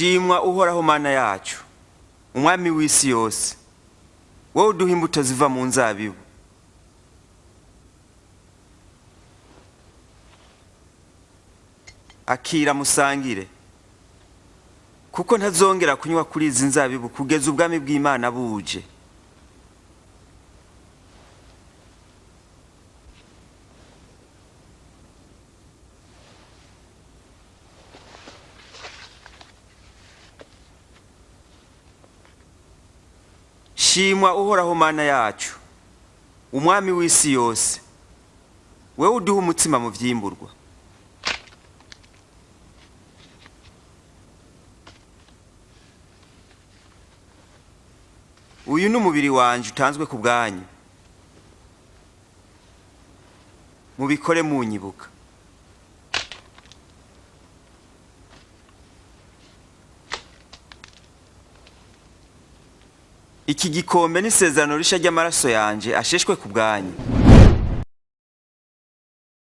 Shimwa Uhoraho Mana yacu, Umwami w'isi yose, wowe uduha imbuto ziva mu nzabibu. Akira musangire, kuko ntazongera kunywa kuri izi nzabibu kugeza ubwami bw'Imana buje. Shimwa Uhoraho Mana yacu, Umwami w'isi yose, wewe uduha umutsima mu vyimburwa. Uyu ni umubiri wanje utanzwe ku bwanyu, mubikore munyibuka. Iki gikombe ni isezerano rishya ry'amaraso yanje asheshwe ku bwanyu.